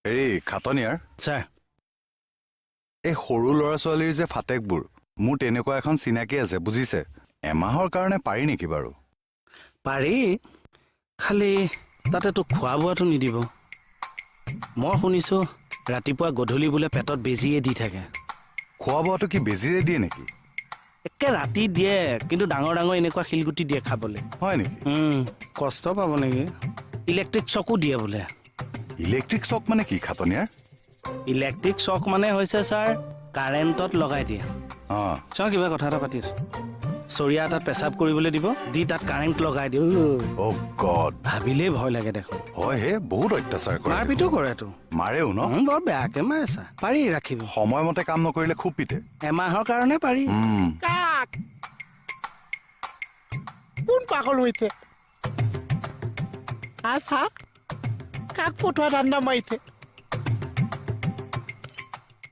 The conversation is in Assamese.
হেৰি খাটনিয়াৰ ছাৰ, এই সৰু ল'ৰা ছোৱালীৰ যে ফাটেকবোৰ, মোৰ তেনেকুৱা এখন চিনাকি আছে বুজিছে। এমাহৰ কাৰণে পাৰি নেকি বাৰু? পাৰি, খালি তাতেতো খোৱা বোৱাটো নিদিব। মই শুনিছোঁ ৰাতিপুৱা গধূলি বোলে পেটত বেজিয়ে দি থাকে। খোৱা বোৱাটো কি বেজিৰে দিয়ে নেকি? একে ৰাতি দিয়ে, কিন্তু ডাঙৰ ডাঙৰ এনেকুৱা শিলগুটি দিয়ে খাবলৈ। হয় নেকি? কষ্ট পাব নেকি? ইলেক্ট্ৰিক শ্বকো দিয়ে বোলে। ইলেক্ট্ৰিক শ্বক মানে কি খাটনিয়াৰ? ইলেক্ট্ৰিক শ্বক মানে হৈছে ছাৰ, কাৰেণ্টত লগাই দিয়ে। চাওঁ, কিবা কথা এটা পাতি আছো। চৰিয়া এটাত পেচাব কৰিবলৈ দিব, দি তাত কাৰেণ্ট লগাই দিয়ে। অ' গড, ভাবিলেই ভয় লাগে দেখোন। হয় হে, বহুত অত্যাচাৰ কৰে। মাৰপিটো কৰেতো। মাৰেও ন? বৰ বেয়াকে মাৰে ছাৰ। পাৰি ৰাখিব। সময়মতে কাম নকৰিলে খুব পিটে। এমাহৰ কাৰণে পাৰি। কাক কোন পাগল হৈছে? আচ্ছা, কাক পঠোৱা ধান্দা মাৰিছে?